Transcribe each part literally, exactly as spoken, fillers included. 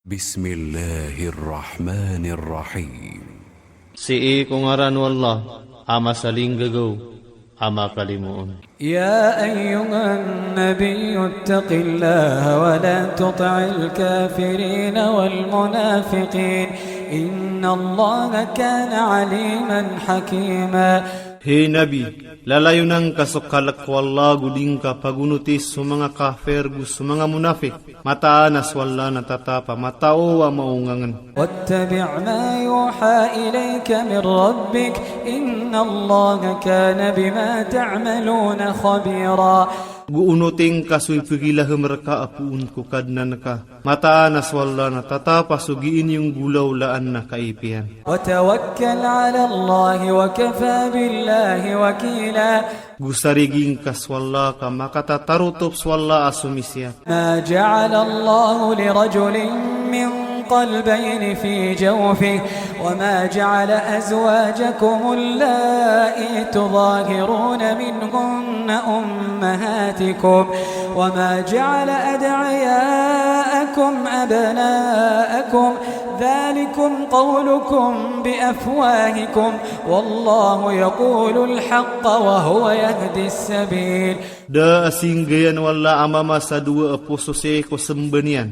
Bismillahirrahmanirrahim. Sii ko ngaran o Allah, a masalinggagaw, a makalimoon. يا أيها النبي اتق الله ولا تطع الكافرين والمنافقين إن الله كان عليما حكيما. Hay Nabi, lalayon angka so kalk o Allah go di ngka pagonoti so manga kafir go so manga monafik. Mataan a so Allah na tatap a matao a maongangen. واتبع ما يوحى إليك من ربك إن الله كان بما تعملون خبيرا. Go onoti ngka so ipgilahem rka a poon ko Kadnan ka. Mataan a so Allah na tatap a so gii niyo nggolawlaan na kaipiyan. وتوكل على الله وكفى بالله وكيلا. Go sarigi ngka so Allah ka makatatarotop so Allah a somisiyap. ما جعل الله لرجل من قلبين في جوفه وما جعل أزواجكم اللائي تظاهرون منهن أمهاتكم وما جعل أدعياءكم أبناءكم ذلكم قولكم بأفواهكم والله يقول الحق وهو يهدي السبيل. Da a singgayan o Allah a mama sa dowa a poso sii ko semba niyan.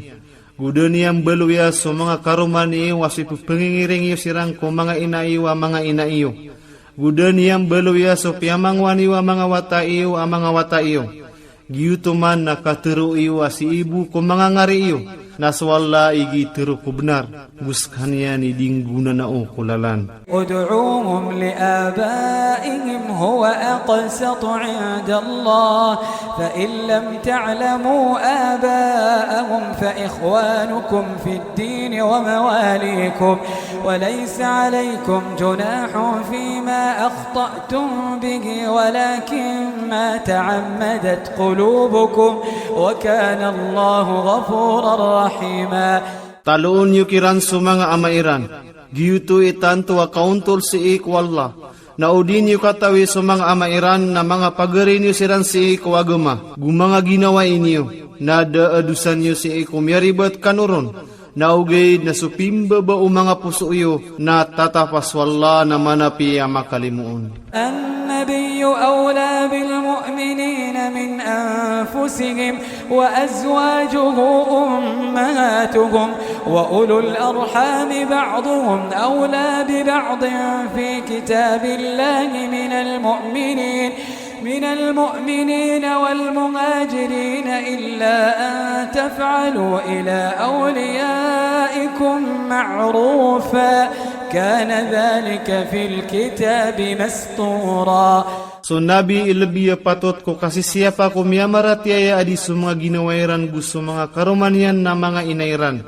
Go da niyan baloya so manga karoma niyo a so ipepengingiring iyo siran ko manga ina iyo a manga ina iyo. Go da niyan baloya so piyamangowan iyo a manga wata iyo a manga wata iyo. Giyoto man na katero iyo a sii bo ko manga ngari iyo. Na so Allah i gii tero ko benar. Go sekaniyan i di nggonanao ko lalan. ادعوهم لآبائهم هو أقسط عند الله فإن لم تعلموا آباءهم فإخوانكم في الدين ومواليكم وليس عليكم جناح فيما أخطأتم به ولكن ما تعمدت قلوبكم وكان الله غفورا رحيما. Taloon iyo kiran so manga ama iran. Giyoto i tanto a kaontol sii ko Allah. Na o di niyo katawi so manga ama iran na manga pagari niyo siran sii ko agama. Go manga ginawai niyo. Na da a dosa niyo sii ko miyaribat kano ron. Na ogaid na so pimbaba o manga poso iyo na tatap a so Allah na manapiya a makalimoon. النبي أولى بالمؤمنين من أنفسهم وأزواجه أمهاتهم وأولو الأرحام بعضهم أولى ببعض في كتاب الله من المؤمنين من المؤمنين والمهاجرين إلا أن تفعلوا إلى أوليائكم معروفا كان ذلك في الكتاب مسطورا. So Nabi i lbi a patot ko kasisiyapa ko miyamaratiyaya a di so manga ginawa iran go so manga karoma niyan na manga ina iran.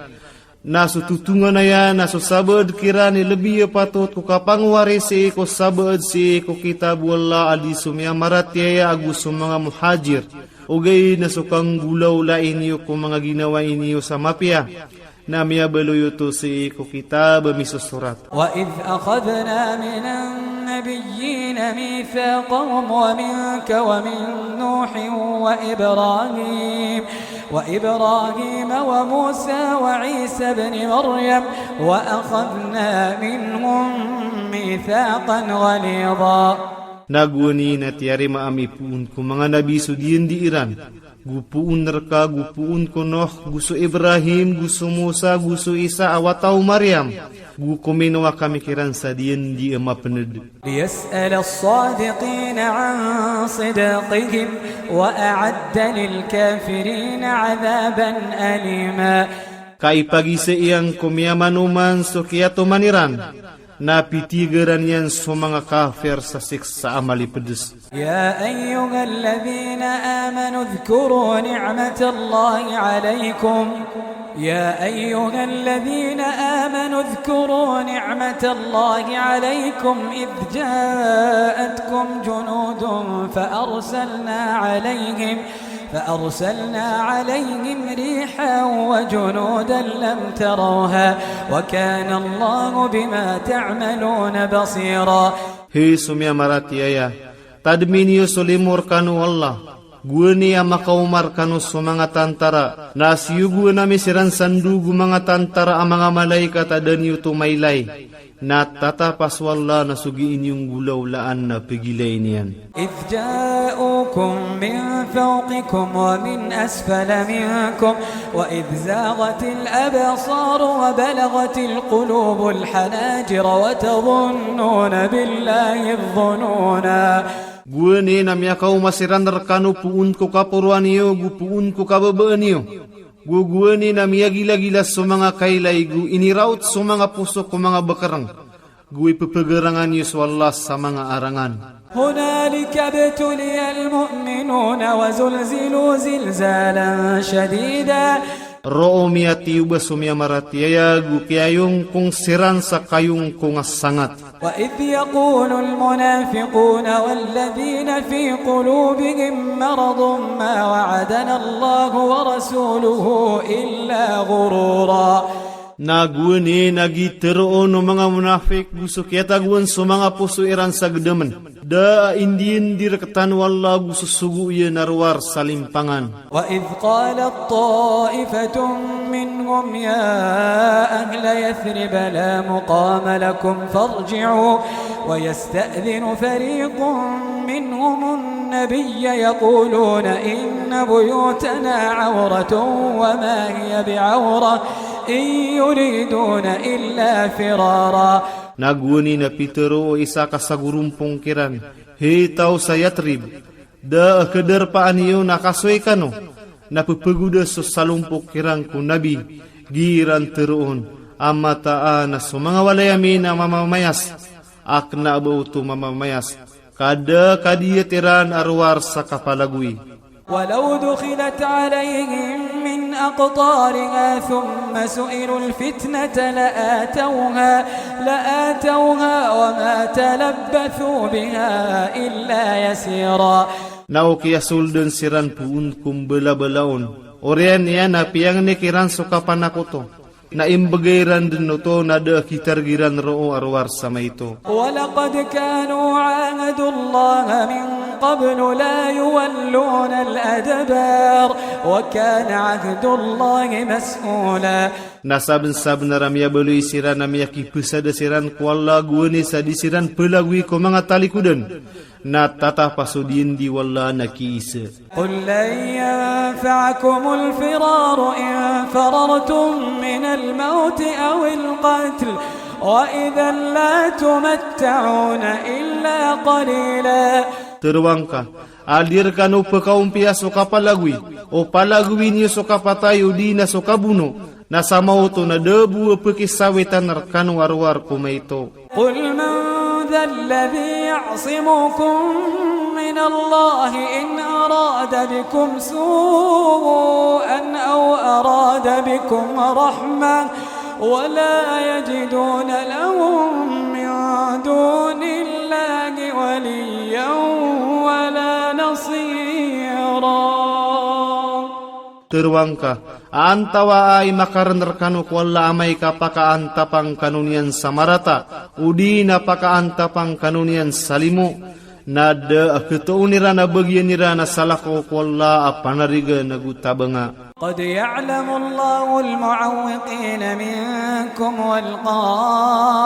Na so totonganaya na so sabaad kiran i lbi a patot ko kapangowaris sii ko sabaad sii ko kitab o Allah a di so miyamaratiyaya ago so manga muhajir. Ogaid na so kanggolawlai niyo ko manga ginawai niyo sa mapiya na miyabaloy oto sii ko kitab a misosorat. وإذ أخذنا من النبيين ميثاقهم ومنك ومن نوح وإبراهيم وإبراهيم وموسى وعيسى ابن مريم وأخذنا منهم ميثاقا غليظا. Na gowani na tiyarima ami poon ko manga nabi so diyandi iran, go poon rka, go poon ko Nuh, go so Ibrahim, go so Musa, go so Isa a wata o Mariam, go kominowa kami kiran sa diyandi a mapened. ليسأل الصادقين عن صدقهم وأعد للكافرين عذابا أليما. Ka ipagizai iyan ko miyamanoman so kiyatoman iran, na pitigaran iyan so manga kafir sa siksa a malipedes. يا أيها الذين آمنوا اذكروا نعمة الله عليكم يا أيها الذين آمنوا اذكروا نعمة الله عليكم إذ جاءتكم جنود فأرسلنا عليهم فأرسلنا عليهم ريحا وجنودا لم تروها وكان الله بما تعملون بصيرا. Hay so miyamaratiyaya, tadmi niyo so limo rkano o Allah. Gowani a makaoma rkano so manga tantara, na siyogoan ami siran sa ndod o manga tantara a manga malaikat a da niyo oto mailay. Na tatapa so Allah na so gii niyo nggolawlaan na pgilayn iyan. إذ جاءوكم من فوقكم ومن أسفل منكم وإذ زاغت الأبصار وبلغت القلوب الحناجر وتظنون بالله الظنونا. Gowani na miyakaoma siran rkano poon ko kaporoan iyo, go poon ko kababaan iyo. Go gowani na miyagilagila so manga kailay, go iniraot so manga poso ko manga bkrng. Go ipphagarangan iyo so Allah sa manga arangan. هنالك ابتلي المؤمنون وزلزلوا زلزالا شديدا. Roo miyatiyoba so miyamaratiyaya, go kiyayongkong siran sa kayongkong a sangat. وإذ يقول المنافقون والذين في قلوبهم مرض ما وعدنا الله ورسوله إلا غرورا. Na gowani na gii tharoon o manga monafik go so kiyatagoan so manga poso iran sa gdamn. Da a indiyandi rktano o Allah go so sogo iyan a rowar sa limpangan. وإذ قالت طائفة منهم يا أهل يثرب لا مقام لكم فارجعوا ويستأذن فريق منهم النبي يقولون إن بيوتنا عورة وما هي بعورة إن يريدون إلا فرارا. Na gowani na pitharo o isa ka sagorompong kiran, hay taw sa Yathrib, da a khadarpaan iyo na kasoy kano, na pphagoda so salompok kiran ko Nabi, gii ran tharoon a mataan a so manga walay ami na mamamayas, a kna a ba oto mamamayas, ka da a kadiyat iran a rowar sa kapalagoy. ولو دخلت عليهم من أقطارها ثم سئلوا الفتنة لآتوها، لآتوها وما تلبثوا بها إلا يسيرا. Na o kiyasoldan siran poon ko mbalabala on, oriyan iyan a piyangni kiran so kapanakoto. Na imbgay iran dn oto na da a kitarg iran roo a rowar sa maito. ولقد كانوا عاهدوا الله من قبل لا يولون الأدبار وكان عهد الله مسؤولا. Na sabnsabnar a miyabaloy siran a miyakipasada siran ko Allah gowani sa di siran palagoy ko manga talikodan. Na tatapa so diyandi o Allah na kiisa. قل لن ينفعكم الفرار إن فررتم من الموت أو القتل وإذا لا تمتعون إلا قليلا. Tharoang ka, a di rkano pkaompiya so kapalagoy, o palagoy niyo so kapatay odi na so kabono, na sa maoto na da bo a pkisawitan rkano a rowar ko maito. قل من ذا الذي يعصمكم من الله إن أراد بكم سوءا أو أراد بكم رحمة ولا يجدون لهم من دون الله وليا ولا نصيرا. Tharoang ka, a antawaa i makarn rkano ko Allah amay ka pakaantapang kano niyan sa marata, odi na pakaantapang kano niyan sa limo, na da a khatoon iran a bagian iran a salakaw ko Allah a panariga nago tabanga. قد يعلم الله المعوقين منكم والقائلين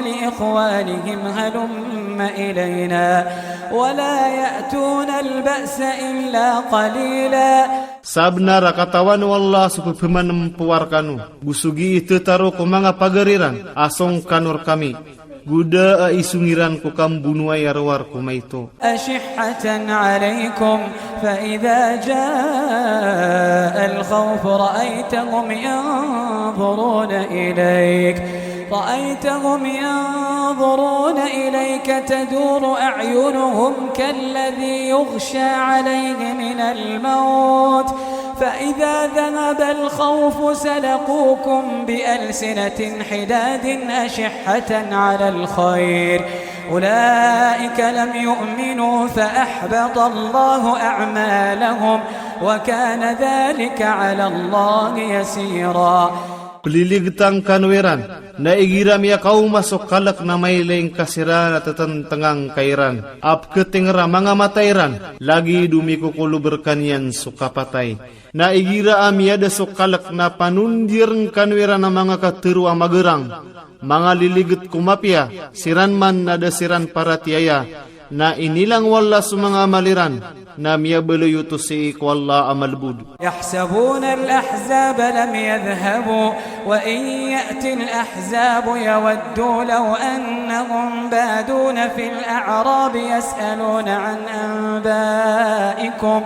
لإخوانهم هلم إلينا ولا يأتون البأس إلا قليلا. Sabnar a katawan o Allah so pphamanmpowa rkano, go so gii thatharo ko manga pagar iran a song kano rkami, go da a isong iran ko kambonowai a rowar ko maito. أشحة عليكم فإذا جاء الخوف رأيتهم ينظرون إليك رأيتهم ينظرون إليك تدور أعينهم كالذي يغشى عليه من الموت فإذا ذهب الخوف سلقوكم بألسنة حداد أشحة على الخير أولئك لم يؤمنوا فأحبط الله أعمالهم وكان ذلك على الله يسيرا. Peliligtan kano iran, na igira miyakaoma so kalek na mailay ngka siran a tetenteng angkai ran a peketing ra manga mata iran, lagid o mikokolob rekaniyan so kapatay. Na igira a miyada so kalek na panondir ngkano iran a manga katero a magerang, manga liliget ko mapiya, siran man na da siran paratiyaya, na inilang o Allah so manga amal iran, na miyabaloy oto sii ko Allah a malebod. يحسبون الأحزاب لم يذهبوا وإن يأت الأحزاب يودوا لو أنهم بادون في الأعراب يسألون عن أنبائكم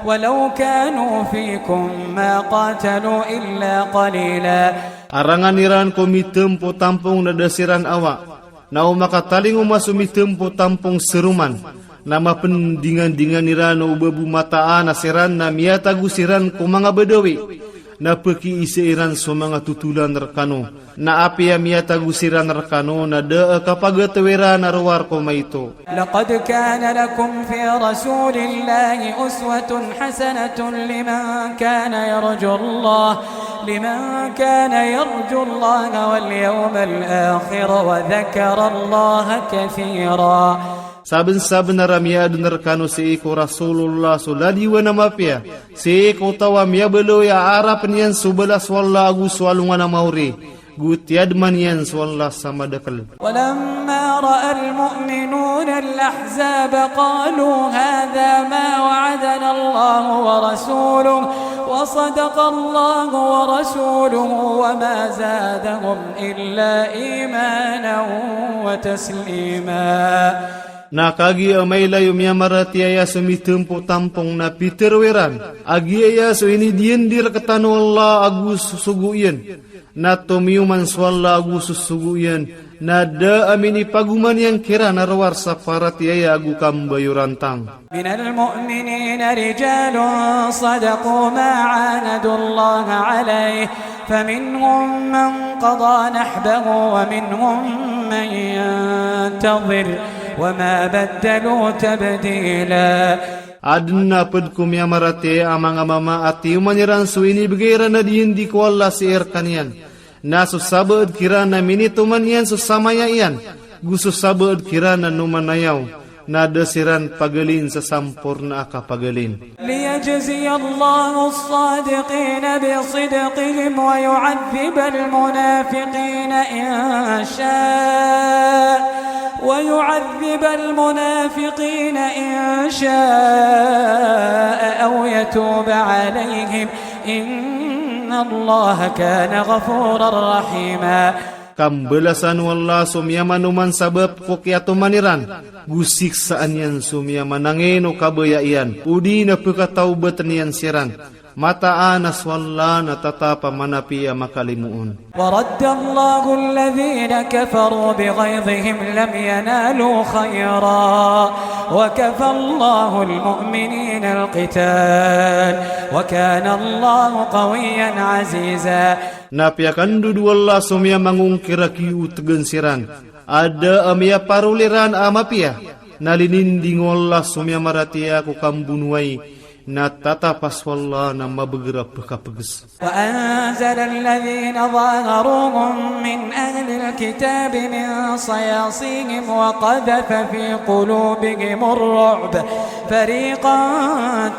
ولو كانوا فيكم ما قاتلوا إلا قليلا. Arangan iran ko mitempo tampong na da siran awa, na o makatalingoma so mitempo tampong seroman, na mapendingandingan iran o babo mataan a siran na miyatago siran ko manga Badawi, na pekiisa iran so manga totolan rekano, na apiya miyatago siran rekano na da a kapagataw iran a rowar ko maito. لقد كان لكم في رسول الله أسوة حسنة لمن كان يرجو الله، لمن كان يرجو الله واليوم الآخر وذكر الله كثيرا. Sabensabenar a miyaadn rekano sii ko Rasulullah so ladiwan a mapiya, sii ko taw a miyabaloy a arapen iyan so balas o Allah ago so alongan a maori, go tiyadman iyan so Allah sa madakel. ولما رأى المؤمنون الأحزاب قالوا هذا ما وعدنا الله ورسوله وصدق الله ورسوله وما زادهم إلا إيمانا وتسليما. Na kagiya mailay o miyamaratiyaya so mitempo tampong na pitero iran a giyaya so inidiyendir rektano o Allah ago so sogo iyan, na tomiyoman so Allah ago so sogo iyan, na da a minipagoma niyan kiran a rowar sa paratiyaya ago kambayorantang. من المؤمنين رجال صدقوا ما عاهدوا الله عليه فمنهم من قضى نحبه ومنهم من ينتظر وما بدلوا تبديلا. Aden a ped ko miyamaratiyaya a manga mama a tiyoman iran so inibegay iran a diyandi ko Allah sii rekaniyan. Na so sabaad kiran na minitoman iyan so samaya iyan, go so sabaad kiran na nomanayaw, na da siran pagalin sa samporna a kapagalin. ليجزي الله الصادقين بصدقهم ويعذب المنافقين إن شاء، ويعذب المنافقين إن شاء أو يتوب عليهم إن الله كان غفورا رحيما. Kambalasan o Allah so miyamanoman sabap ko kiyatoman iran, go siksaan iyan so miyamanangin o kabaya iyan, odi na pekatawbaten iyan siran, mataan a so Allah na tatap a manapi a makalimoon. ورد الله الذين كفروا بغيظهم لم ينالوا خيرا وكفى الله المؤمنين القتال وكان الله قويا عزيزا. Na piyakandodo o Allah so miyamangongkir a kiyotegan siran a da a miyaparoli ran a mapiya, na lininding o Allah so miyamaratiyaya ko kambonowai, na tatap a so Allah na mabeger a pekapeges. وأنزل الذين ظاهروهم من أهل الكتاب من صياصيهم وقذف في قلوبهم الرعب فريقا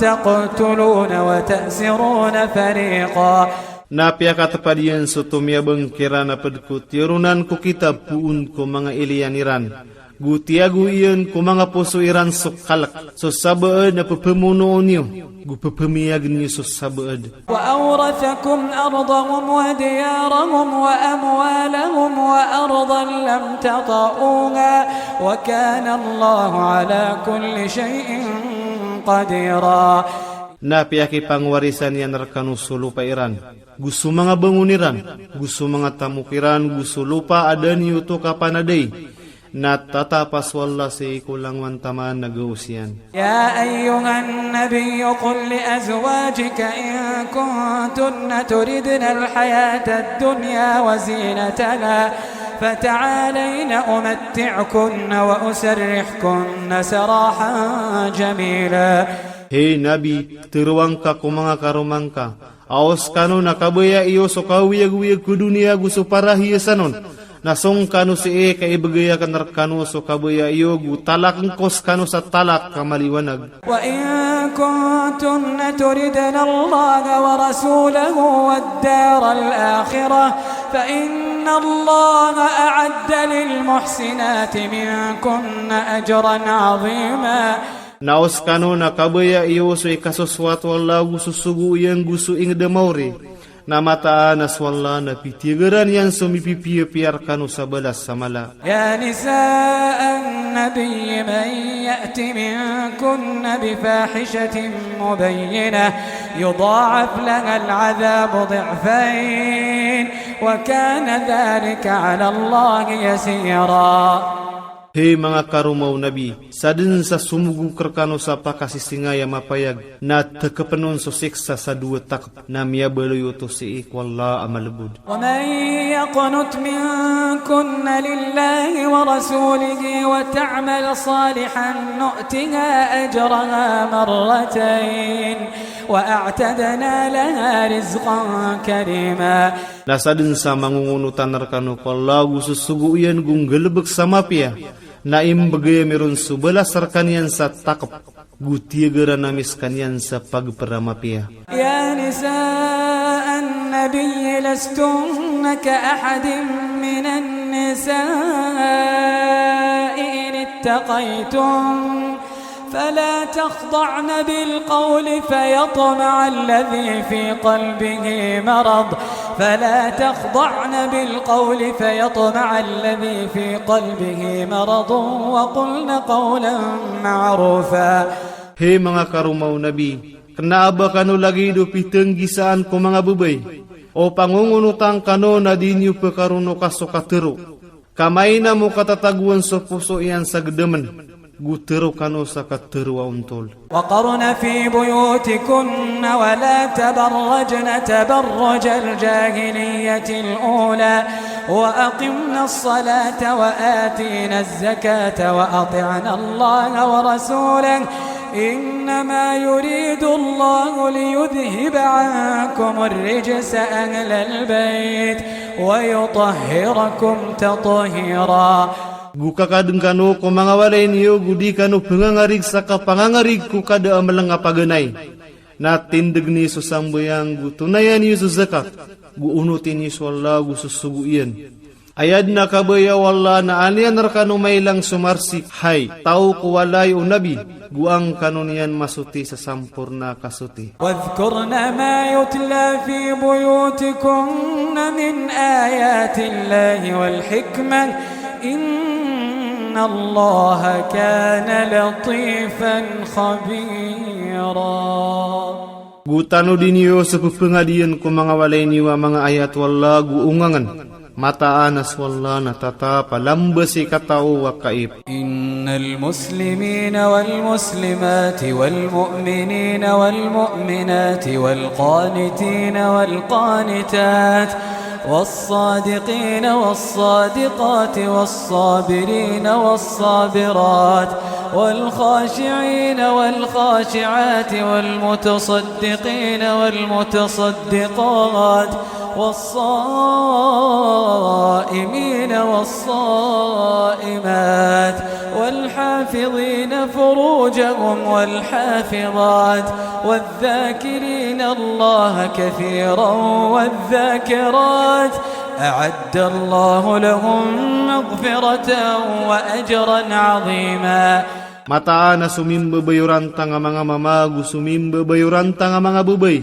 تقتلون وتأسرون فريقا. Na piyakatepad iyan so tomiyabang kiran a ped ko tiyoronan ko kitab poon ko manga iliyan iran, go tiyago iyan ko manga poso iran so kalek, so sabaad na pepemonoon iyo, go pepemiyagen iyo so sabaad. وأورثكم أرضهم وديارهم وأموالهم وأرضا لم تطئوها وكان الله على كل شيء قديرا. Na piyakipangwarisan iyan rekano so lopa iran, go so manga bangon iran, go so manga tamok iran, go so lopa a da niyo oto kapanaday, na tatap a so Allah sii ko langowan taman a gaos iyan. يا أيها النبي قل لأزواجك إن كنتن تردن الحياة الدنيا وزينتها فتعالين أمتعكن وأسرحكن سراحا جميلا. Hay Nabi, teroa ngka ko manga karoma ngka Aos kano na kabaya iyo so kawiyagwiyag ko doniya go so parahiyasan on. Na song kano sii ka ibegay aken rekano so kabaya iyo go talak ngko sekano sa talak a maliwanag. وإن كنتن تردن الله ورسوله والدار الآخرة فإن الله أعد للمحسنات منكن أجرا عظيما. Na aos kano na kabaya iyo so ikasosoat o Allah go so sogo iyan go so inged a maori. Na mataan a so Allah na pitiyagaran iyan so mipipiyapiya rekano sa balas sa mala. يا نساء النبي من يأت منكن بفاحشة مبينة يضاعف لها العذاب ضعفين وكان ذلك على الله يسيرا. Hay manga karoma o Nabi, sadn sa somogok rekano sa pakasisingay a mapayag, na tekepen on so siksa sa dowa takep, na miyabaloy oto sii ko Allah a malebod. ومن يقنت منكن لله ورسوله وتعمل صالحا نؤتها أجرها مرتين وأعتدنا لها رزقا كريما. Na sadn sa mangongonotan rekano ko Allah go so sogo iyan go nggalebek sa mapiya, na imbegay ami ron so balas rekaniyan sa takep, go tiyagaran ami sekaniyan sa pagper a mapiya. يا نساء النبي لستن كأحد من النساء إن اتقيتن فلا تخضعن بالقول فيطمع الذي في قلبه مرض، فلا تخضعن بالقول فيطمع الذي في قلبه مرض وقلن قولا معروفا. Hay manga karoma o Nabi, kena a ba kano lagid o pitenggisaan ko manga bebay. O pangongonotan kano na di niyo pekaronoka so katero. Ka maina mo katatagoan so poso iyan sa gedemen, go tero kano sa katero a ontol. وقرن في بيوتكن ولا تبرجن تبرج الجاهلية الأولى وأقمن الصلاة وآتين الزكاة وأطعن الله ورسوله إنما يريد الله ليذهب عنكم الرجس أهل البيت ويطهركم تطهيرا. Go kakadeng kano ko manga walay niyo go di kano pengangarig sa kapangangarig ko kada a meleng a paganay. Na tindeg niyo so sambayang go tonayan iyo so zakat, go onoti niyo so Allah go so sogo iyan. Aya den a kabaya o Allah na an iyan rekano mailang so marsik, hay taw ko walay o Nabi, go an kano niyan masoti sa samporna a kasoti. واذكرن ما يتلى في بيوتكن من آيات الله والحكمة إن الله كان لطيفا خبيرا. Go tanodi niyo so pepengadiyen ko manga walay niyo a manga ayat o Allah go ongangen. Mataan a so Allah na tatap a lamba sii kataw a kaip. إن المسلمين والمسلمات والمؤمنين والمؤمنات والقانتين والقانتات والصادقين والصادقات والصابرين والصابرات والخاشعين والخاشعات والمتصدقين والمتصدقات والصائمين والصائمات والحافظين فروجهم والحافظات والذاكرين الله كثيرا والذاكرات أعد الله لهم مغفرة وأجرا عظيما. Mataan a so mimbabayorantang a manga mama go so mimbabayorantang a manga babay,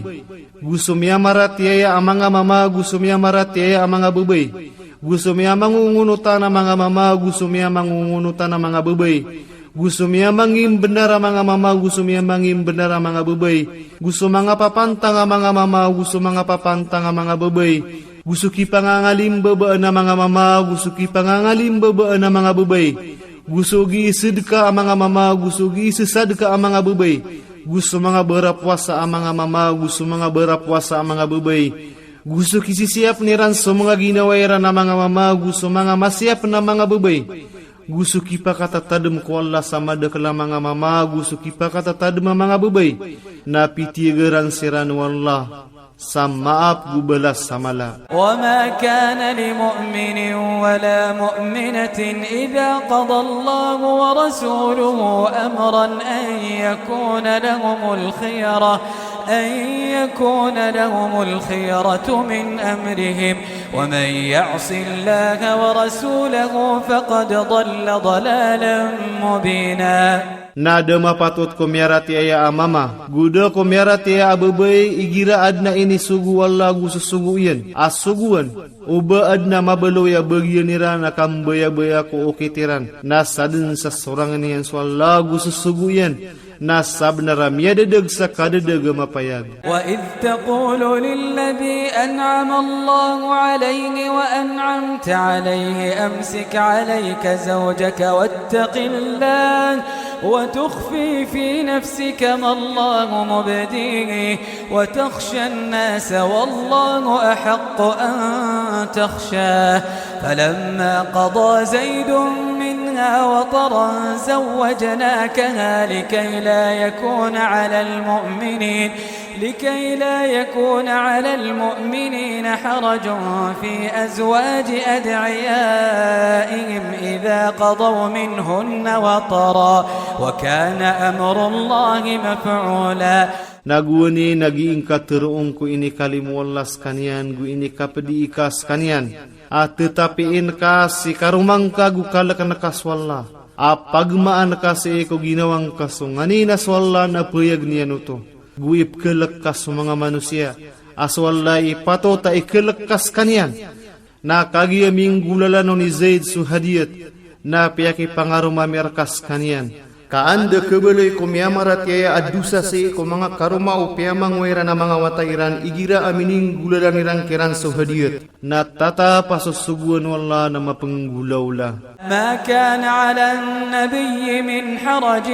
go so miyamaratiyaya a manga mama go so miyamaratiyaya a manga babay, go so miyamangongonotan a manga mama go so miyamangongonotan a manga babay, go so miyamangimbenar a manga mama go so miyamangimbenar a manga babay, go so manga papantang a manga mama go so manga papantang a manga babay, go so kipangangalimbabaan a manga mama go so kipangangalimbabaan a manga babay, go so giisedka a manga mama go so giisesadka a manga babay, go so manga barapowasa a manga mama go so manga barapowasa a manga babay, go so kisisiyapn iran so manga ginawa iran a manga mama go so manga masiyapn a manga babay, go so kipakatatadem ko Allah sa madakel a manga mama go so kipakatatadem a manga babay, na pitiyagaran siran o Allah. sa maap go balas a mala. وما كان لمؤمن ولا مؤمنة إذا قضى الله ورسوله أمرا أن يكون لهم الخيرة، أن يكون لهم الخيرة من أمرهم، ومن يعص الله ورسوله فقد ضل ضلالا مبينا. Na da mapatot ko miyaratiyaya a mama, go da ko miyaratiyaya a babay, igira adn a inisogo o Allah go sosogo iyan a sogoan, o ba adn a mabaloy a bagian iran a kambayabaya ko okit iran, na sadn sa sorang iyan so Allah go sosogo iyan, na sabnar a miyadadag sa kadadag a mapayag. وإذ تقول للذي أنعم الله عليه وأنعمت عليه أمسك عليك زوجك واتق الله وتخفي في نفسك ما الله مبديه وتخشى الناس والله أحق أن تخشاه فلما قضى زيد منها وطرا زوجناكها لكي لا يكون على المؤمنين، لكي لا يكون على المؤمنين حرج في أزواج أدعيائهم إذا قضوا منهن وطرا، وكان أمر الله مفعولا. Na gowani na gii ngka tharoon ko inikalimo o Allah skaniyan go inikapdi ika skaniyan, a tatapiin ka si karoma ngka go kalkn ka so Allah, a pagmaan ka sii ko ginawa ngka so nganin a so Allah na payag iyan oto, go ipkhalk ka so manga manosiya a so Allah i patot a ikhalk ka skaniyan. Na kagiya minggolalan o ni Zaid so hadiyat, na piyakipangaroma mi rka skaniyan. Ka anda kabaloy ko miyamaratiyaya a dosa sii ko manga karoma o piyamangoway iran a manga wata iran igira a mininggolalan iran kiran so hadiyat. Na tatap a sosogoan o Allah na mapenggolaola. ما كان على النبي من حرج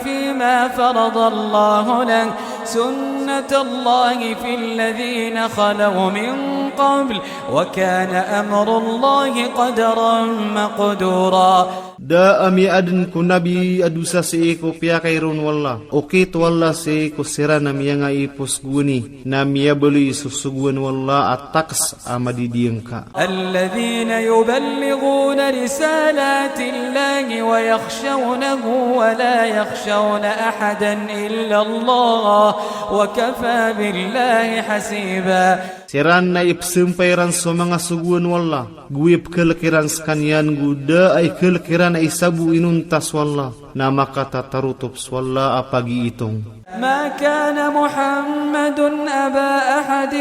فيما فرض الله له، سنة الله في الذين خلوا من قبل، وكان أمر الله قدرا مقدورا. Da a miyaadn ko Nabi a dosa sii ko piyakairon o Allah, okit o Allah sii ko siran a miyangaipos gowani, na miyabaloy so sogoan o Allah a taks a madidiyangka. الذين يبلغون رسالات الله ويخشونه ولا يخشون أحدا إلا الله وكفى بالله حسيبا. Siran na ipsampay iran so manga sogoan o Allah, go ipkhalk iran skaniyan go da a ikhalk iran a isa bo inonta so Allah, na makatatarotop so Allah a pagiitong. ما كان محمد أبا أحد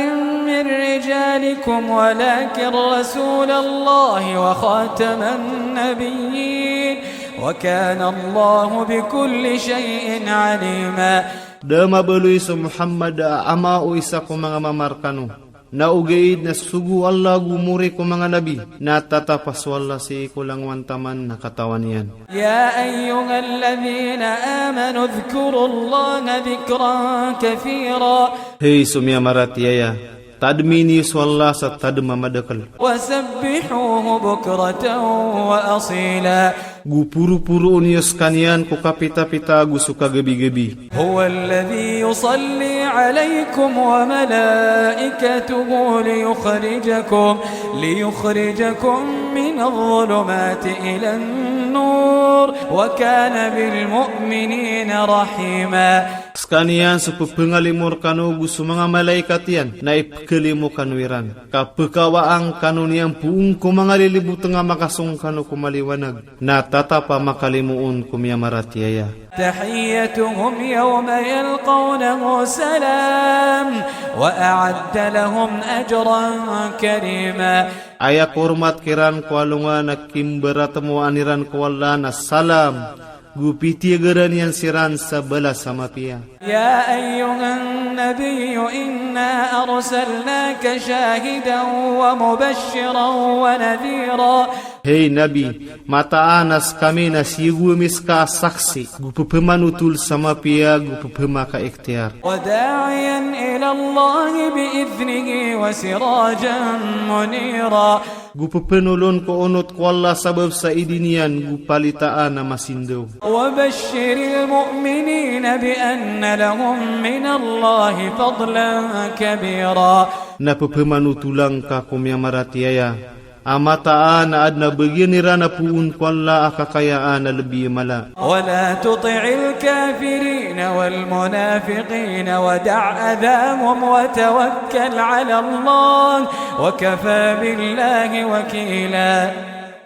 من رجالكم ولكن رسول الله وخاتم النبيين وكان الله بكل شيء عليما. Da mabaloy so Muhammad a ama o isa ko manga mama rkano. Na ogaid na sogo o Allah go mori ko manga nabi, na tatap a so Allah sii ko langowan taman na katawan iyan. يا أيها الذين آمنوا اذكروا الله ذكرا كثيرا. Hay so miyamaratiyaya, tadmi niyo so Allah sa tadm a madakl. وسبحوه بكرة وأصيلا. Go poroporoon iyo skaniyan ko kapitapita ago so kagabigabi. هو الذي يصلي عليكم وملائكته ليخرجكم، ليخرجكم من الظلمات إلى النور، وكان بالمؤمنين رحيما. Skaniyan so pephangalimo rkano go so manga malaikat iyan na ipkhalimo kano iran. Ka pekawaan kano niyan poon ko manga lilibotng a makasong kano ko maliwanag. Na tatap a makalimo on ko miyamaratiyaya. تحيتهم يوم يلقونه سلام وأعد لهم أجرا كريما. Aya kormat kiran ko alongan a kimbaratmoan iran ko Allah na salam, go pitiyagaran iyan siran sa balas a mapiya. يا أيها النبي إنا أرسلناك شاهدا ومبشرا ونذيرا. Hay Nabi, mataan a skami na siyogo ami ska a saksi, go pephamanotol sa mapiya, go pephamakaikhtiyar. وداعيا إلى الله بإذنه وسراجا منيرا. Go pepenolon ko onot ko Allah sabap sa idi niyan go palitaan a masindaw. وبشر المؤمنين بأن لهم من الله فضلا كبيرا. Na pepemanotolang ka ko miyamaratiyaya a mataan a adn a bagian iran a poon ko Allah a kakayaan a lbi a mala. ولا تطع الكافرين والمنافقين ودع أذاهم وتوكل على الله وكفى بالله وكيلا.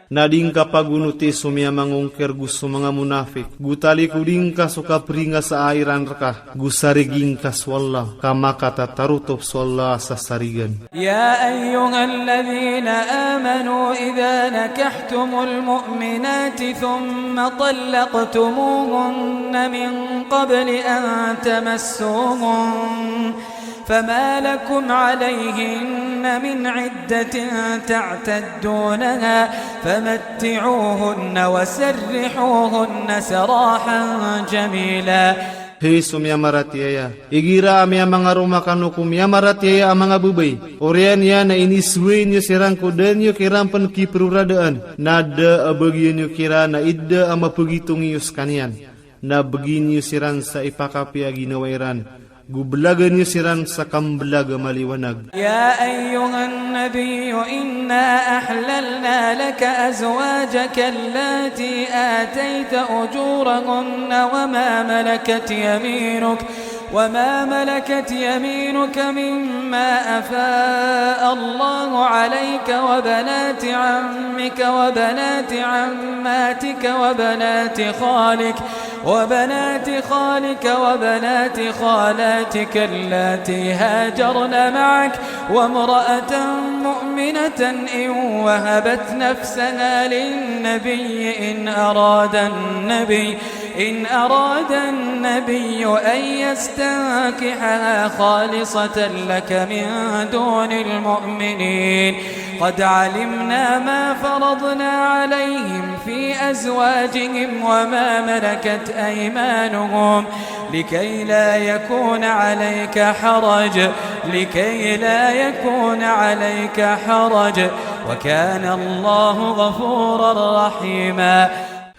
Na di ngka pagonoti so miyamangongkir go so manga monafik, go talikodi ngka so kapringasaa iran rka, go sarigi ngka so Allah, ka makatatarotop so Allah sa sarigan. يا أيها الذين آمنوا إذا نكحتم المؤمنات ثم طلقتموهن من قبل أن تمسوهن فما لكم عليهن من عدة تعتدونها فمتعوهن وسرحوهن سراحا جميلا. Hay so miyamaratiyaya, igira a miyamangaroma kano ko miyamaratiyaya a manga babay, oriyan iyan a inisoway niyo siran ko da niyo kiran pn kiproradaan, na da a bagian iyo kiran a idda a mapagitong iyo skaniyan, na bgi niyo siran sa ipakapiya a ginawa iran, go blagan iyo siran sa kamblag a maliwanag. يا أيها النبي إنا أحللنا لك أزواجك اللاتي آتيت أجورهن وما ملكت يمينك، وما ملكت يمينك مما أفاء الله عليك وبنات عمك وبنات عماتك وبنات خالك وبنات خالك وبنات خالاتك اللاتي هاجرن معك وامرأة مؤمنة إن وهبت نفسها للنبي إن أراد النبي، إن أراد النبي أن يستنكحها خالصة لك من دون المؤمنين. قد علمنا ما فرضنا عليهم في أزواجهم وما ملكت أيمانهم لكي لا يكون عليك حرج، لكي لا يكون عليك حرج، وكان الله غفورا رحيما.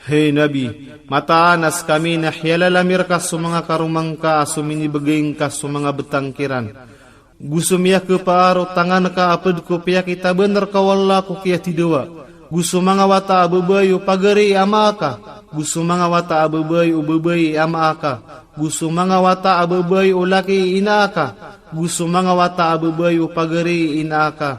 Hay Nabi, mataan a skami na hiyalala mi rka so manga karoma ngka a so minibgay ngka so manga btang kiran. Go so miyakhapaar o tangan ka a pd ko piyakitaban rka o Allah ko kiyatidawa. Go so manga wata a babay o pagari i ama aka. Go so manga wata a babay o babay i ama aka. Go so manga wata a babay o laki i ina aka. Go so manga wata a babay o pagari i ina aka.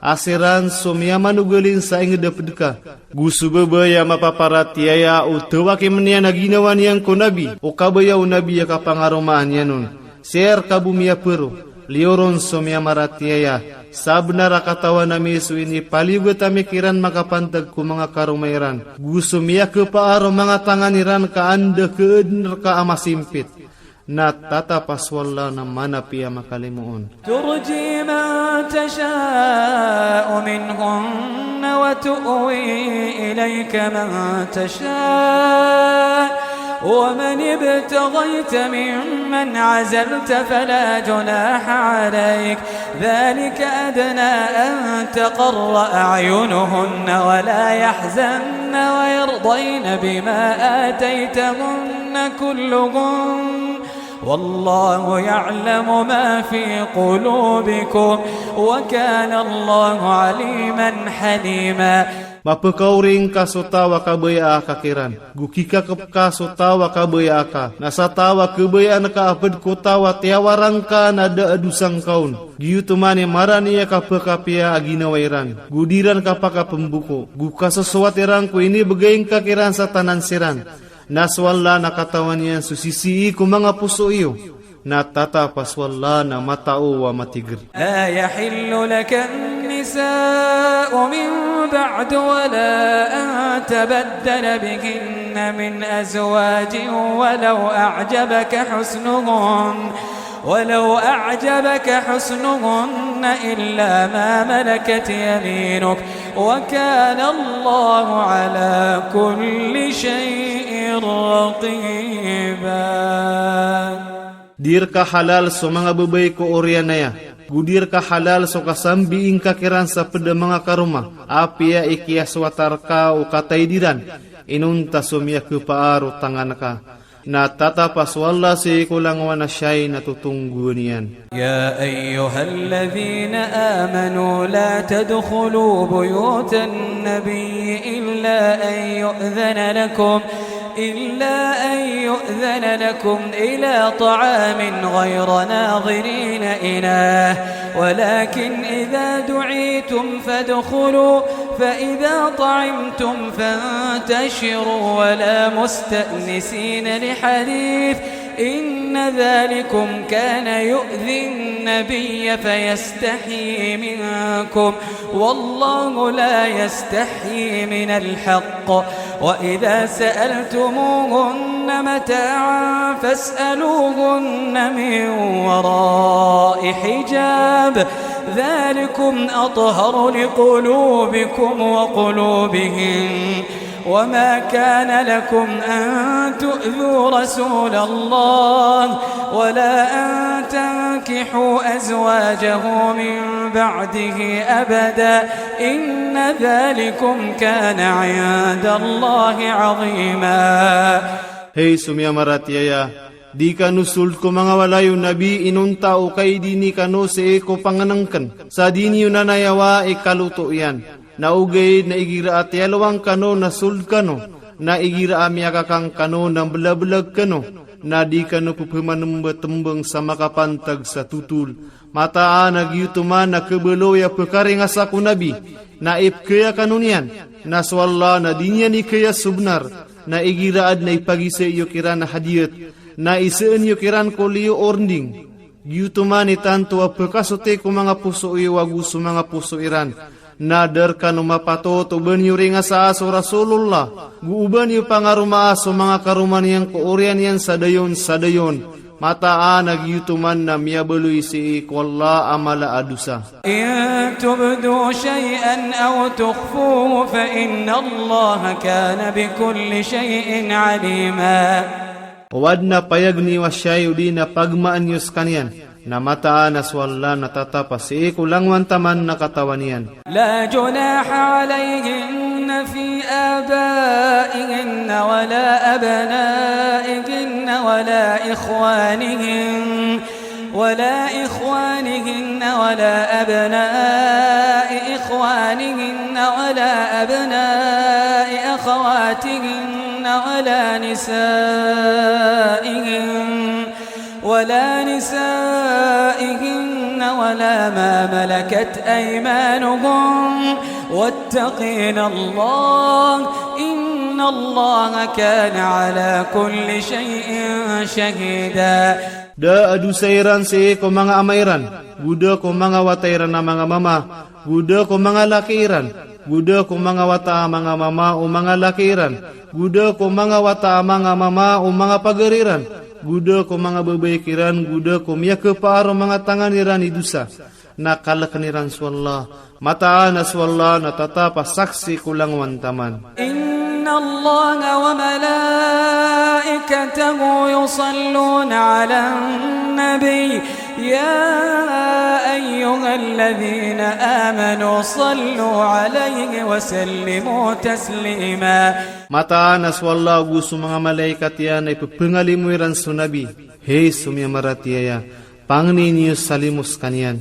A siran so miyamanogalin sa ingd a pd ka. Go so babay a mapaparatiyaya o tawaki mn iyan a ginawa niyan ko Nabi, o kabaya o Nabi a kapangaromaan iyan on. Sii rka bo miyaparo, liyo ron so miyamaratiyaya, sabnar a katawan ami so inipaliyogat ami kiran makapantag ko manga karoma iran, go so miyakhapaar o manga tangan iran ka anda khaadn rka a masimpit. Na tatap a so Allah na manapiya a makalimoon. ترجي من تشاء منهن وتؤوي إليك من تشاء ومن ابتغيت ممن عزلت فلا جناح عليك، ذلك أدنى أن تقر أعينهن ولا يحزن ويرضين بما آتيتهن كلهن، والله يعلم ما في قلوبكم، وكان الله عليما حليما. Mapkaori ngka so taw a kabaya aka kiran, go kikakp ka so taw a kabaya aka, na sa taw a kabayaan ka a pd ko taw a tiyawara ngka na da a dosa ngka on. Giyoto man i marani a kapakapiya a ginawa iran, go di ran kapakapmboko, go kasosowat iran ko inibgay ngka kiran sa tanan siran. Na so Allah na katawan iyan so sisii ko manga poso iyo. Na tatap a so Allah na matao a matigr. لا يحل لك النساء من بعد ولا أن تبدل بهن من أزواج ولو أعجبك حسنهن، ولو أعجبك حسنهن إلا ما ملكت يمينك، وكان الله على كل شيء رقيبا. Di rka halal so manga babay ko oriyan aya, Go di rka halal so kasambiing ka kiran sa pd a manga karoma, apiya i kiyasowatar ka o kataid iran, inonta so miyakhapaar o tangan ka. Na tatap a so Allah sii ko langowan a siyai na totonggowan iyan. يا أيها الذين آمنوا لا تدخلوا بيوت النبي إلا أن يؤذن لكم إلا أن يؤذن لكم إلى طعام غير ناظرين إناه ولكن إذا دعيتم فادخلوا فإذا طعمتم فانتشروا ولا مستأنسين لحديث إن ذلكم كان يؤذي النبي فيستحيي منكم والله لا يستحيي من الحق وإذا سألتموهن متاعا فاسألوهن من وراء حجاب ذلكم أطهر لقلوبكم وقلوبهم وما كان لكم أن تؤذوا رسول الله ولا أن تنكحوا أزواجه من بعده أبدا إن ذلكم كان عند الله عظيما. Hay so miyamaratiyaya, di kano sold ko manga walay o Nabi inonta o kaidini kano sii ko pangnngkn, sa di niyo nanayawa i kaloto iyan. Na ogaid na igira a tiyalowang kano na sold kano, na igira a miyakakang kano na mblablag kano, na di kano pphamanmbtmbng sa makapantag sa totol. Mataan a giyoto man a khabaloy a pkaringasa ko Nabi, na ipkhaya kano niyan, na so Allah na di niyan ikhaya so bnar, na igira adn a ipagisa iyo kiran a hadiyat, na isaan iyo kiran ko liyo o rnding. Giyoto man i tanto a pkasoti ko manga poso iyo ago so manga poso iran. Na da rkano mapatot o ba niyo ringasaa so Rasulullah, go o ba niyo pangaromaa so manga karoma niyan ko oriyan iyan sa dayon sa dayon. Mataan a giyoto man na miyabaloy sii ko Allah a mala a dosa. إن تبدوا شيئا أو تخفوه فإن الله كان بكل شيء عليما. O adn a payag niyo a siyai odi na pagmaan iyo skaniyan, na mataan a so Allah na tatap a sii ko langowan taman na katawan iyan. لا جناح عليهن في آبائهن ولا أبنائهن ولا إخوانهن ولا إخوانهن ولا أبناء إخوانهن ولا أبناء أخواتهن ولا نسائهن ولا نسائهن ولا ما ملكت أيمانهن واتقين الله إن الله كان على كل شيء شهيدا. Da a dosa iran sii ko manga ama iran, go da ko manga wata iran a manga mama, go da ko manga laki iran, go da ko manga wata a manga mama o manga laki iran, go da ko manga wata a manga mama o manga pagari iran, go da ko manga babay kiran, go da ko miyakhapaar o manga tangan iran i dosa. Na kalkn iran so Allah. Mataan a so Allah na tatap a saksi ko langowan taman. إن الله وملائكته يصلون على النبي يا أيها الذين آمنوا صلوا عليه وسلموا تسليما. Mataan a so Allah ago so manga malaikat iyan na ippangalimo iran so Nabi. Hay so miyamaratiyaya, pangnin iyo salimo skaniyan.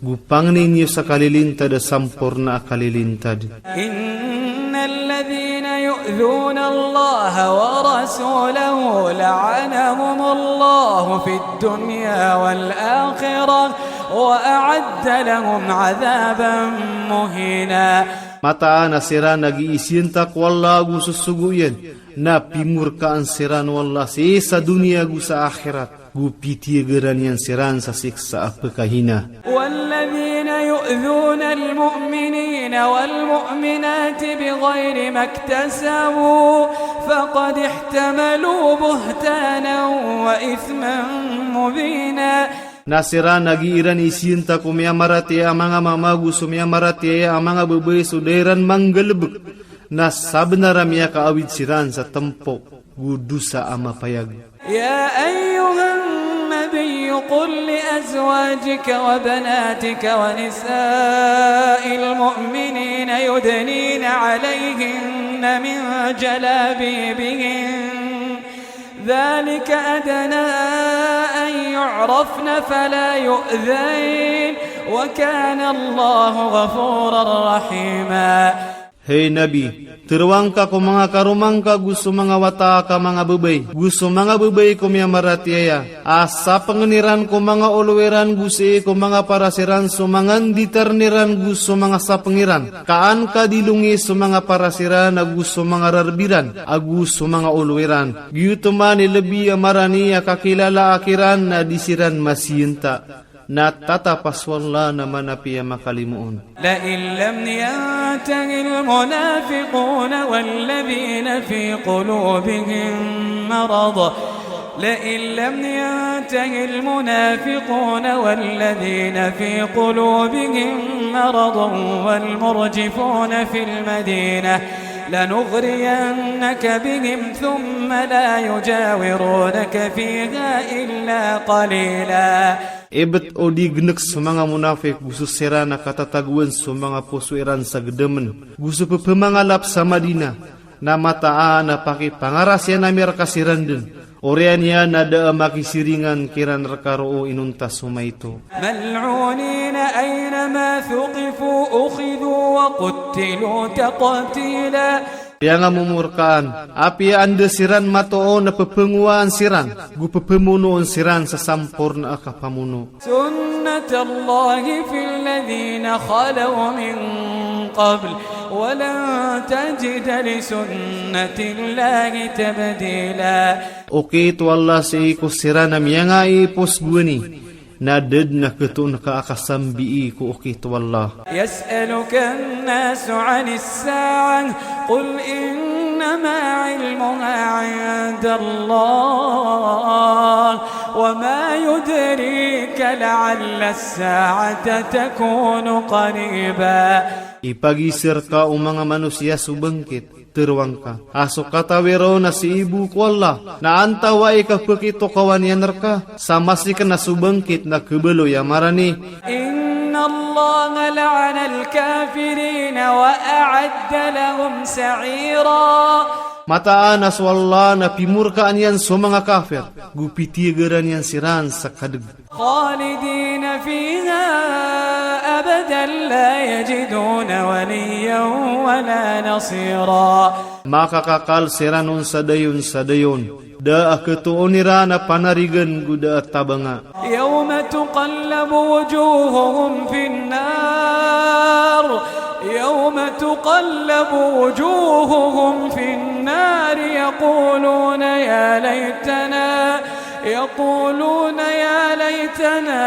Go pangnin iyo sa kalilintad a samporna a kalilintad. إن الذين يؤذون الله ورسوله لعنهم الله في الدنيا والآخرة وأعد لهم عذابا مهينا. Mataan a siran a giisiyanta ko Allah ago so sogo iyan, na pimorkaan siran o Allah sii sa doniya ago sa akhirat. Go pitiyagaran iyan siran sa siksa a pkhahina. والذين يؤذون المؤمنين والمؤمنات بغير ما اكتسبوا فقد احتملوا بهتانا وإثما مبينا. Na siran a giiran isiyanta ko miyamaratiyaya a manga mama ago so miyamaratiyaya a manga babay so da iran manggalbk, na sabnar a miyakaawid siran sa tmpo go dosa a mapayag. يا أيها النبي قل لأزواجك وبناتك ونساء المؤمنين يدنين عليهن من جلابيبهن ذلك أدنى أن يعرفن فلا يؤذين وكان الله غفورا رحيما. Hay Nabi, teroang ka ko manga karoma ngka go so manga wata ka manga babay, go so manga babay ko miyamaratiyaya, a sapengen iran ko manga olo iran go sii ko manga paras iran so manga nditaren iran go so manga sapeng iran. Ka an ka di longi so manga paras iran ago so manga rareb iran ago so manga olo iran. Giyoto man i lebi a marani a kakilala a kiran na di siran masiyenta. Na tatapa so Allah na manapiya makalimoon. لئن لم ينته المنافقون والذين في قلوبهم مرض، لئن لم ينته المنافقون والذين في قلوبهم مرض والمرجفون في المدينة لنغرينك بهم ثم لا يجاورونك فيها إلا قليلا. Ibet o di genek so manga monafik go so siran a katatagoan so manga poso iran sa gedamen go so pepemangalap sa Madinah, na mataan a pakipangarasian ami reka siran den. Oriyan iyan na da a makisiringan kiran reka roo inonta so maito. ملعونين أينما ثقفوا أخذوا وقتلوا تقتيلا. Piyangmomorkaan, apiya anda siran matoon na pepengowan siran, go pepemonoon siran sa samporna a kapamono. سنة الله في الذين خلوا من قبل ولن تجد لسنة الله تبديلا. Okit o Allah sii ko siran a miyangaipos gowani, na da den a ketoon ka a kasambii ko okit o Allah. يسألك الناس عن الساعة قل إنما علمها عند الله وما يدريك لعل الساعة تكون قريبا. Ipagiza reka o manga manosiya so bangkit, teroang ka a so katawi ron na sii bo ko Allah, na antawaa i kapekitokawan iyan reka, sa masiken a so bangkit na kebaloy a marani. إن الله لعن الكافرين وأعد لهم سعيرا. Mataan a so Allah na pimorkaan iyan so manga kafir, go pitiyagaran iyan siran sa kadeg. خالدين فيها أبدا لا يجدون وليا ولا نصيرا. Makakakal siran on sa dayon sa dayon. Da a ketoon iran a panarigan go da a tabanga. يوم تقلب وجوههم في النار، يوم تقلب وجوههم في النار يقولون يا ليتنا، يقولون يا ليتنا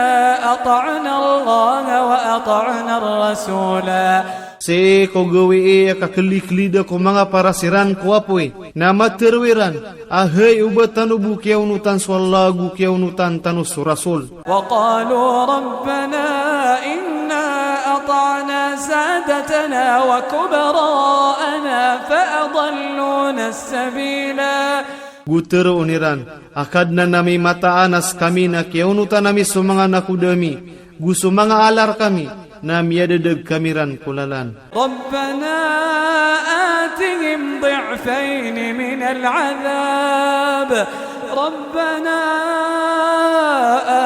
أطعنا الله وأطعنا الرسولا. Sii ko gawii a kakelikelida ko manga paras iran ko apoy, na matero iran a hay, oba tano bo kiyaonotan so Allah go kiyaonotan tano so Rasul. وقالوا ربنا إنا أطعنا سادتنا وكبراءنا فأضلونا السبيلا. Go teroon iran a Kadnan ami, mataan a sekami na kiyaonotan ami so manga nakoda ami go so manga ala rekami, na miyadadag kami ran ko lalan. ربنا آتهم ضعفين من العذاب، ربنا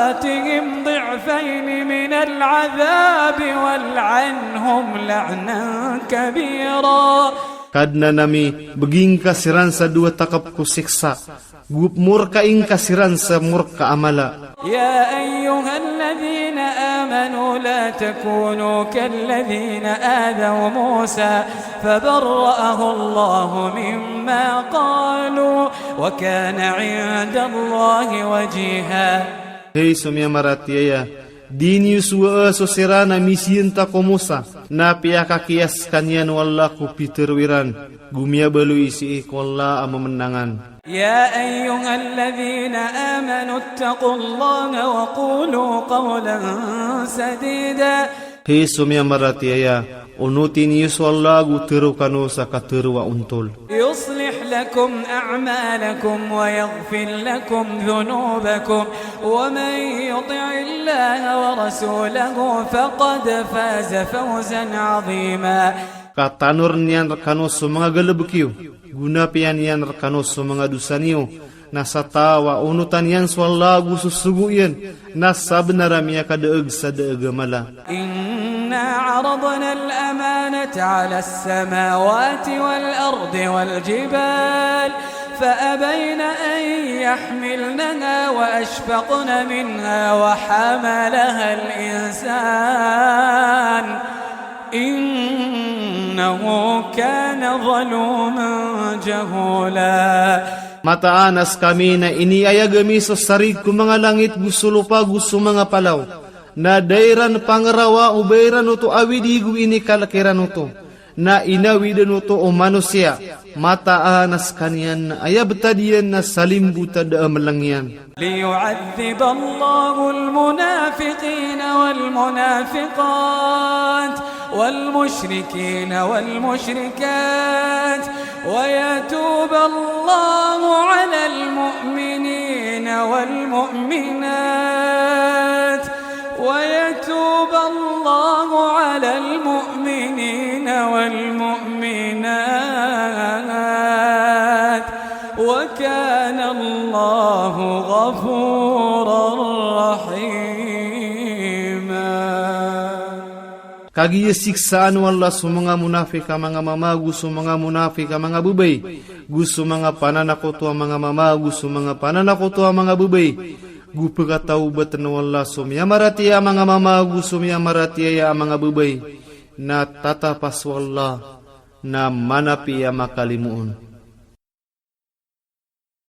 آتهم ضعفين من العذاب والعنهم لعنا كبيرا. Kadnan ami, begi ngka siran sa dowa takep ko siksa, go pemorkai ngka siran sa morka a mala. يا أيها الذين آمنوا لا تكونوا كالذين آذوا موسى فبرأه الله مما قالوا وكان عند الله وجيها. Hay so miyamaratiyaya, di niyo sowaa so siran a misiyenta ko Musa, na piyakakiyaskan iyan o Allah ko pitero iran, go miyabaloy sii ko Allah a mamenangan. يا أيها الذين آمنوا اتقوا الله وقولوا قولا سديدا. Hay so miyamaratiyaya, onoti niyo so Allah go tero kano sa katero a ontol. يصلح لكم أعمالكم ويغفر لكم ذنوبكم ومن يطع الله ورسوله فقد فاز فوزا عظيما. Ka tanoren iyan rekano so manga galebek iyo, go napiyan iyan rekano so manga dosa niyo, na sa taw a onotan iyan so Allah ago so sogo iyan, na sabenar a miyakadaeg sa daeg a mala. إنا عرضنا الأمانة على السماوات والأرض والجبال فأبين أن يحملنها وأشفقن منها وحملها الإنسان إنه كان ظلوما جهولا. Mataan a sekami na iniayag ami so sarig ko manga langit go so lopa go so manga palaw, na da iran pangerawa o ba iran oto awidi go inikalek iran oto, na inawiden oto o manosiya. Mataan a sekaniyan na aya betad iyan na salimbotad a meleng iyan. ليعذب الله المنافقين والمنافقات والمشركين والمشركات ويتوب الله على المؤمنين والمؤمنات ويتوب الله على المؤمنين والمؤمنات وكان الله غفورا رحيما. Kagiya siksaan o Allah so manga monafik a manga mama ago so manga monafik a manga babay, go so manga pananakoto a manga mama ago so manga pananakoto a manga babay, go pekataobaten o Allah so miyamaratiyaya a manga mama ago so miyamaratiyaya a manga babay, na tatapas o Allah na manapi a makalimoon.